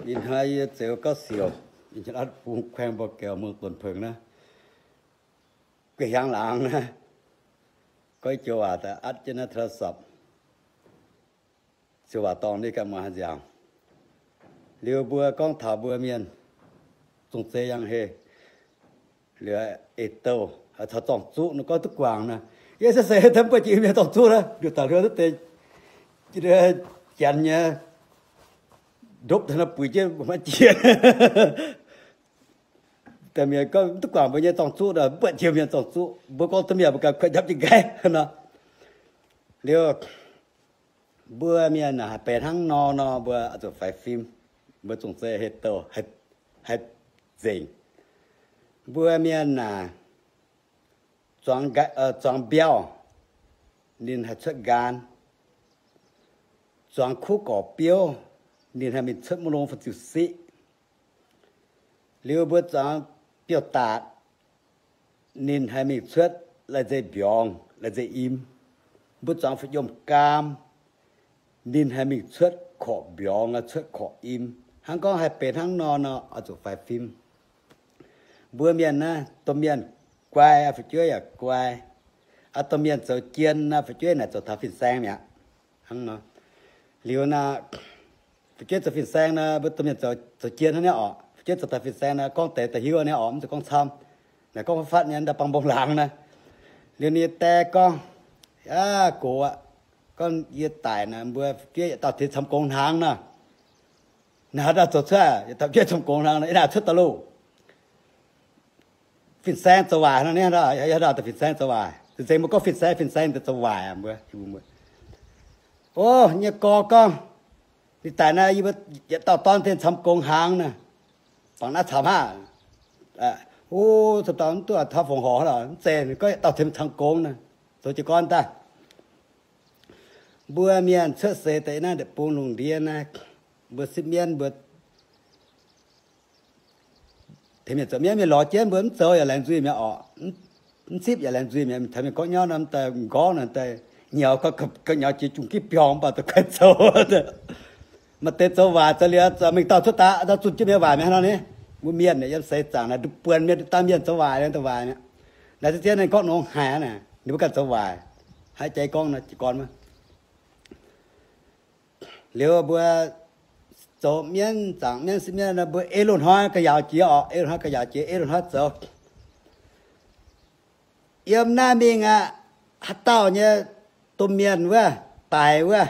Ih hnoi yie Zeux Gauv Siouc, yie atv bung kuaeng mbuo gaux mungh donx pengx naaiv, guei hiaangx laangz naaiv, goiv joux waac daaih atv jienv naaiv โทรศัพท์ ziouc waac dorngh ninh ganh muangx haaix nziaauc. Liuz mbuo gorngv taux mbuo mienh zong zei yangh heh, liuz eix douh caux zorng-zuqv nor gorngv duqv guangc nor, yie se se mv buatc jiex mienh zorng-zuqv naaiv, liuz taux hluo duqv deix janx nyei ndopv taux naaiv buix jienv maiv jiex. Deix mienh gorngv mv duqv guangc mbuo nyei zorng-zuqv nor, mv buatc jiex mienh zorng-zuqv. Mbuo gorngv duqv mienh mbuo ganh kuotv njapv jienv nqaiv nor. Liuz mbuo mienh naaic haih benx hnangv nor nor, mbuo oix zuqc faix fim. Mbuo zong zei heh douh haih nzengc. Mbuo mienh naaic zuangx mbiauh, ninh haih cuotv nqaan. Zuangx kuv gorqv-biouv, ninh haih mingh cuotv mv longx fai ziux siqv. Liuz mbuo zuangx biouv-daatc, ninh haih mingh cuotv lai-nzei mbiorngz, lai-nzei im. Mbuo zuangx fu'jom-gaam, ninh haih mingh cuotv korqv mbiorngz, cuotv korqv im. Hnangv gorngv haih benx hnangv nor nor, oix zuqc faix fim. Mbuo mienh naaiv, domh mienh guai, fu'jueiv yaac guai. Aa, domh mienh zoux jien naaiv, fu'jueiv naaic zoux taux fin-saeng mi'aqv. Hnangv nor, liuz naaiv, fu'jueiv zoux fin-saeng naaiv, mbuo domh mienh zoux, zoux jien hnangv naaiv orqc. Fu'jueiv zoux taux fin-saeng naaiv, gorngv deix da'hiuv naaiv orqc, mv zuqc gorngv camv. Naaic gorngv fatv nyei, da'bangc mbong laangz naaiv. Liuz ninh die gorngv, aa, gox aqv, gorngv yie daic naaic, mbuo fu'jueiv yietc dauh tengx camv gongx hnaangx nor. Naaiv haaix dauh zoux cuotv? Yietc dauh fu'jueiv camv gongx hnaangx nor, yie naaic cuotv da'luoqc. Fin-saeng zoux waaic nor, yie haaix dauh fin-saeng zoux waaic? Nzengc mbuo gorngv fin-saeng, fin-saeng deix zoux waaic mbuo. O, nyei gorx gorngv, ninh daic naaiv, yie mbuo yietc dauh dorn tengx camv gongx hnaangx nor. Bangc naaiv caux haav. O, camv dauh mv duqv taux fongc horc lorqc, mv zeiz, ninh gorngv yietc dauh tengx camv gongx nor. Zoux jiez gorn daaih. Mbuo mienh cuotv seix daaih naaiv ndeic-bung lungh ndiev naaiv, mbuo sipv mienv mbuo tengx mienh zoux mienv, mienh lorz jienv mbuo mv zoux yaac laengz nzuih mi'aqv orqc. Mv sipv yaac laengz nzuih mi'aqv. Taux mienh gorngv nyauv nor, daaih m'nqorngv nor, daaih nyaux, ga'nyaux jiex jungh gitv biorngz mv baac daaih kuaaiv zoux. Maaih deix zoux waaic zoux liuz, mingh dauh cuotv daaih, dauh zunh jienv mienh waaic mi'aqv nor ni. Mbuo mienh yiem seix zaangc naaic, buonc mienh daaih mienh zoux waaic, daaih waaic mi'aqv. Naaiv ziex dienv ninh gorngv nongx haic aqv naaic, ninh mbuo ganh zoux waaic. Haiz jaax gorngv nor, jiez gorn wuov. Liuz mbuo zoux mienv, zaangc mienv, sipv mienv nor, mbuo ei loz-hnoi ga'yaauc jiex orqc, ei loz-hnoi ga'yaauc jiex, ei loz-hnoi zoux. Yiem naaiv mingh aqv, haaix dauh nyei domh mienh wuov, daic wuov,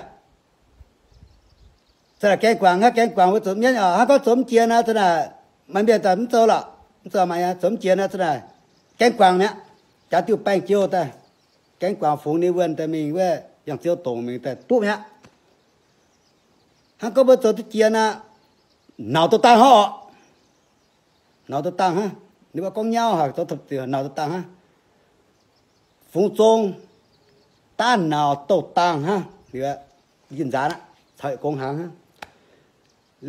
za'naaic gaeng guangc hnangv, gaeng guangc wuov zoux mienv orqc, hnangv gorngv zoux mv jiex nor, za'naaic maaih mienh daaih mv zoux lorqc, mv zoux maaih zoux mv jiex nor, za'naaic gaeng guangc mi'aqv. Jaax diuh baengh jiouh daaih, gaeng guangc fungx ninh wuonh daaih mingh wuov yangh ziouv dongc mingh daaih duqv mi'aqv. Hnangv gorngv mbuo zoux duqv jiex nor, nauc douz dangh hnangv orqc. Nauc douz dangh hnangv. Ninh mbuo gorngv nyauv haic, zoux nauc douz dangh hnangv. Fungx zong daav nauc douz dangh hnangv. Liuz, yinh nzaanx aqv, caux yietc gong hnaangx hnangv.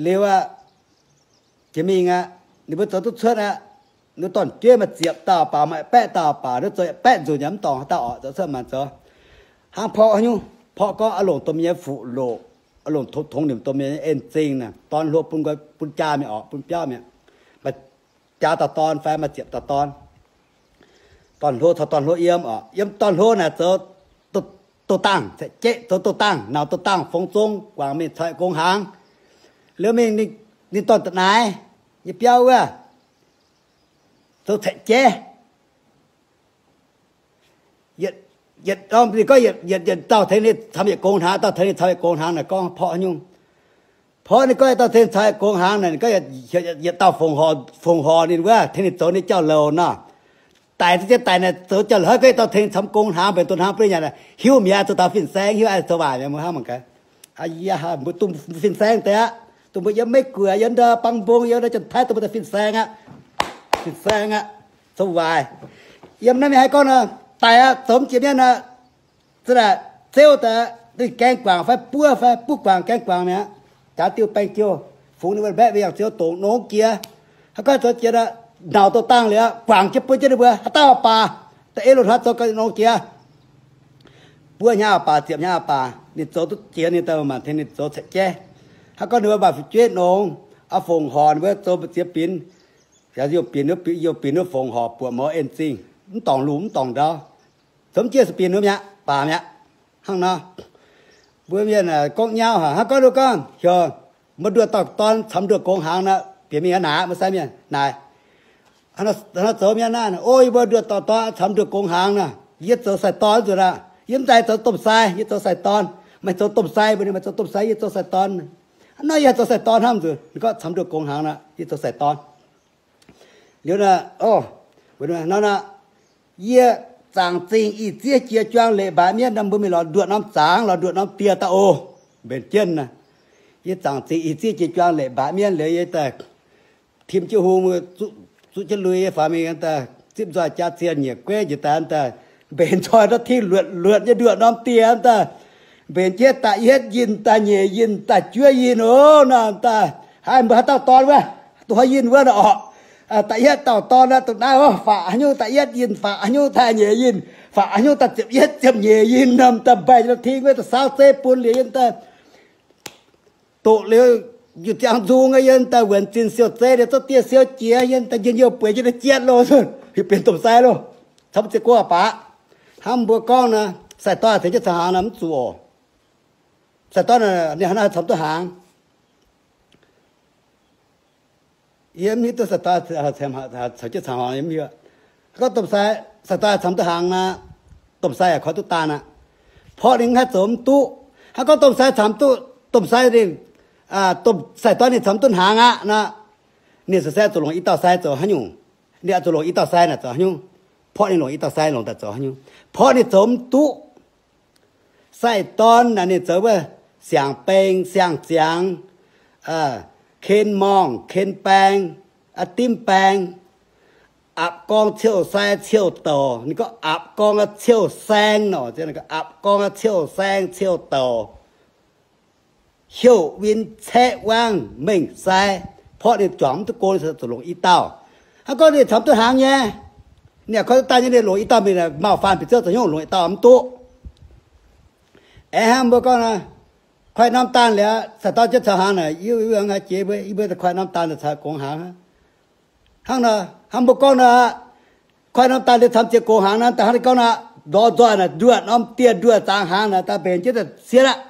Liuz aqv, jiex mingh aqv, ninh mbuo zoux duqv cuotv aqv. Ninh dorn-jueiv maaih ziepc dauh baac, maaih baeqv dauh baac, ninh zoux yietc baeqv nzunc yaac mv dorngc haaix dauh orqc, zoux cuotv maanc zoux. Hnangv porv haaix nyungc, porv gorngv oix longc domh mienh nyei fuqv-loqc, oix longc tongx nimc domh mienh nyei en-zingh naaic, dorn hlo bun nqoi, bun jaa mingh orqc, bun biauv mingh. Maaih jaa dauh dorn fai maaih ziepc dauh dorn. Dorn hlo caux dorn hlo yiem orqc. Yiem dorn hlo naaic zoux douz dangh, caeqv jeiv zoux douz dangh, nauc douz dangh fungx zong guangc mingh caux yietc gong hnaangx. Liuz mingh ninh dorn da'naaiv nyei biauv wuov zoux caeqv jeiv. Yietc, yietc, ninh gorngv yietc, yietc, yietc dauh tengx ninh camv yietc gong hnaangx, dauh tengx ninh camv yietc gong hnaangx naaic gorngv porv haaix nyungc. Porv ninh gorngv yietc dauh tengx camv yietc gong hnaangx naaic, ninh gorngv yietc, yietc dauh fongc horc, fongc horc ninh wuov, tengx ninh zoux ninh jauv-louc nor. Daic za'gengh daic naaic zoux jauv-louc hnangv, gorngv yietc dauh tengx camv gong hnaangx, benx douz hnaangx bun ninh nyanc, hiuv mi'aqv, zoux taux fin-saeng, hiuv aqv, zoux waaic mi'aqv, mbuo hnangv mangc gaax. Aa, yie mbuo duqv fin-saeng deix aqv, dongh mbuo yiem Meiv-Guoqv, yiem ndau Bang Mbong, yiem ndau Janx-Taiv, dongh mbuo daaih fin-saeng aqv. Fin-saeng aqv, zoux waaic. Yiem naaiv mingh haih gorngv nor, daic aqv, zoux mv jiex mienv nor, za'naaic ziouv daaih ninh gaeng guangc fai buov fai buov guangc gaeng guangc mi'aqv. Jaax diuh baengh jiouh, fungx ninh mbuo mbaeqv mingh yangh ziouv dongc nongx jiex. Haaix gorngv zoux jiex nor, nauc douz dangh liuz, guangc jienv bun jienv ninh mbuo, haaix dauh baac, da'eiv loz-hnoi zoux gau nongx jiex. Buov hnyangx baac, ziepc hnyangx baac, ninh zoux duqv jiex ninh daaih maanc tengx ninh zoux caeqv jeiv. Haaix gorngv ninh mbuo maaih fu'jueiv nongx, Aa fongc horc mbuo zoux ziex binc, youh binc, youh binc wuov fongc horc buoqc mouz en zingh, mv dorngc lungh mv dorngc ndau. Zoux mv jienv se binc wuov mi'aqv, baac mi'aqv. Hnangv nor, mbuo mienh gorngv nyauv haic, hnangv gorngv nduov gorngv heuc mbuo nduoh dauh dorn camx nduoh gong hnaangx nor, bieqc mingh aqv naaic, mbuo sai mienh naaic, hnangv nor zoux mienh naaiv, o, yie mbuo nduoh dauh dorn camx nduoh gong hnaangx nor, yie zoux sai-dorn nzunc aqv. Yie mv daaih zoux domh sai, yie zoux sai-dorn. Meih zoux domh sai, mbuo ninh maaih zoux domh sai, yie zoux sai-dorn. Hnangv nor yie haih zoux sai-dorn hnangv nzunc, ninh gorngv camx nduoh gong hnaangx nor, yie zoux sai-dorn. Liuz nor, o, nor nor, yie zaangc zingh ih zieqv jiex juang leic mbaaix mienv nor, mbuo mingh lorz nduoh norm zaangc, lorz nduoh norm dieh daaih oc. Mbenc jienv nor, yie zaangc zingh ih zieqv jiex juang leic mbaaix mienv liuz, yie daaih tim jienv hung, zuqv jienv lui, yie faaux mingh daaih zipv nzoih jaa zienh nyieqc gueiv njiec daaih daaih, mbenc nzoih ndortv tingv luotc luotc nyei nduoh norm dieh daaih, mbenc jienv da'yietv yinh, da'nyeic yinh, da'juov yinh oc. Nor daaih, haiz mbuo haaix dauh dorn wuov, duqv haaix yinh wuov nor orqc. Da'yietv dauh dorn nor, dongh naaiv oc, faatv haaix nyungc da'yietv yinh, faatv haaix nyungc da'nyeic yinh, faatv haaix nyungc da'ziepc yietv ziepc nyeic yinh nor, daaih mbaih ndortv tingv wuov daaih saauv zeiv bun liuz yinh daaih doqc liuz, yietc ziangx nzung yinh daaih wuonx zinh siou zeiv liuz, zorqv dieh siou jiex yinh daaih njien-youh bueix jienv daaih jienv loh, benx domh sai loh. Camv ziex go baac. Hnangv mbuo gorngv nor, sai-dorn tengx jienv caux hnaangx nor mv zuqc oc. Sai-dorn ninh hnangv naaiv camv duqv hnaangx. Yie mv hiuv duqv sai-dorn caux jienv caux hnaangx, yie mv hiuv. Gorngv domh sai, sai-dorn camv duqv hnaangx nor, domh sai yaac koi duqv daanh aqv. Porv ninh mv haih zoux mv duqv. Hnangv gorngv domh sai camv duqv, domh sai ninh, domh sai-dorn ninh camv duqv hnaangx aqv nor, ninh se zuqc longc i dauh sai zoux haaix nyungc? Ninh oix zuqc longc i dauh sai naaic zoux haaix nyungc? Porv ninh longc i dauh sai longc daaih zoux haaix nyungc? Porv ninh zoux mv duqv. Sai-dorn naaic ninh zoux wuov siangx-baeng, siang-ziangx, ken-morngh, ken-baeng, a'dimv baeng, apc gorng ciouv sai ciouv douc. Ninh gorngv apc gorng ciouv saeng nor, apc gorng ciouv saeng ciouv douc. Heuc win caeqv wangv mengh sai. Porv ninh juangc mv duqv go, ninh zuqc longc i dauh. Hnangv gorngv ninh camv duqv hnaangx nyei, ninh yaac koi duqv daanh nyei, ninh longc i dauh mingh, maaih faanh bieqc ziouv zoux hnyouv longc i dauh mv duqv. Aengx hnangv mbuo gorngv nor, koi norm daanh liuz, sai-dorn jienv caux hnaangx naaic, yie mbuo haaix jiex mbuo, yie mbuo koi norm daanh caux gongx hnaangx. Hnangv nor, hnangv mbuo gorngv nor, koi norm daanh liuz camv ziex gongx hnaangx nor, daaih hnangv ninh gorngv nor, lorz nzoih naaic nduoh norm dieh nduoh zaangc hnaangx naaic, daaih mbenc jienv daaih sienx aqv.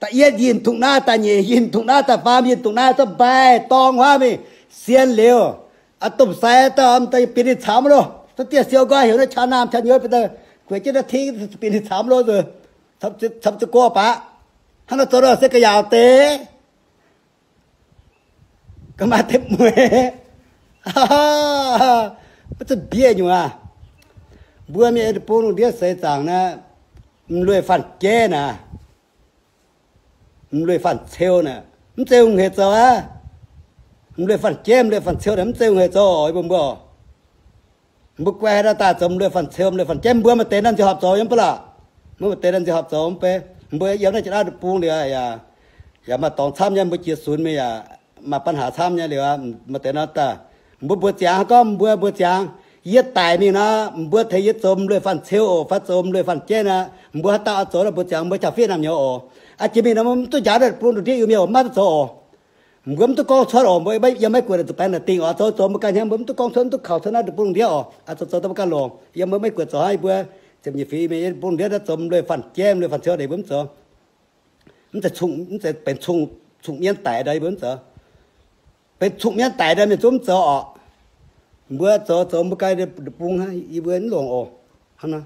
Da'yietv yinh dungz naaiv, da'nyeic yinh dungz naaiv, da'faam yinh dungz naaiv, zorqv mbaih dorng huaav mingh sienx liuz, domh sai dauh, daaih bieqc ninh camv loh. Zorqv dieh siou nqoi heuc naaiv qaqv naamh qaqv nyouz bieqc daaih gueic jienv naaiv tingv, bieqc ninh camv loh nzunc, camv ziex go baac. Hnangv nor zoux nor se ga'yaauc deix. Ga'maaih deix mueiz. Maiv zuqc mbiev nyungc aac. Mbuo mienh deic-bung lungh ndiev seix zaangc naaiv, m'lueiz faanh jeiv naaic, m'lueiz faanh ceu naaic, mv zeiz hungh hec zoux aqv. M'lueiz faanh jeiv, m'lueiz faanh ceu naaic mv zeiz hungh hec zoux oc, mbuo mbuo oc. Mbuo guai haaix dauh daaih zoux m'lueiz faanh ceu, m'lueiz faanh jeiv, mbuo maaih deix nor nziouv horpc zoux yiem ba'laqc. Mbuo maaih deix nor nziouv horpc zoux mv bei. Mbuo yiem naaiv jiex naaiv deic-bung liuz yaac, yaac maaih dorngx camv nyei, mbuo jiex sunx mingh yaac maaih ปัญหา camv nyei liuz, maaih deix nor daaih. Mbuo mbuox ziangx gorngv mbuo mbuox ziangx, yie daic mingh nor, mbuo tengx yie zoux m'lueiz faanh ceu oc, fai zoux m'lueiz faanh jeiv nor, mbuo haaix dauh oix zoux nor mbuox ziangx mbuo jaax fiev naamh nyouz oc. Aa, jiex mingh nor mbuo mv duqv njaaux deic-bung lungh ndiev Iu-Mienh oc, maiv duqv zoux oc. Mbuo mv duqv gorngv cuotv oc, mbuo yiem maiv guoqv zuqc baengh naaic dingh oc, zoux zoux mbuo ganh hnyouv, mbuo mv duqv gorngv cuotv, mv duqv kaux cuotv naaiv deic-bung lungh ndiev oc. Zoux zoux daaih mbuo ganh longc, yiem mbuo maiv guoqv zoux hnangv yie mbuo ziepc nyeic fingx mienh yiem deic-bung lungh ndiev naaiv zoux m'lueiz faanh jeiv, m'lueiz faanh ceu deix mbuo mv zoux. Mv zeiz, mv zeiz benx cung, cung mienv daic ndau yie mbuo mv zoux. Benx cung mienv daic ndau mienh zungv mv zoux oc. Mbuo zoux zoux mbuo ganh deic-bung hnangv, yie mbuo mv longc oc. Hnangv nor,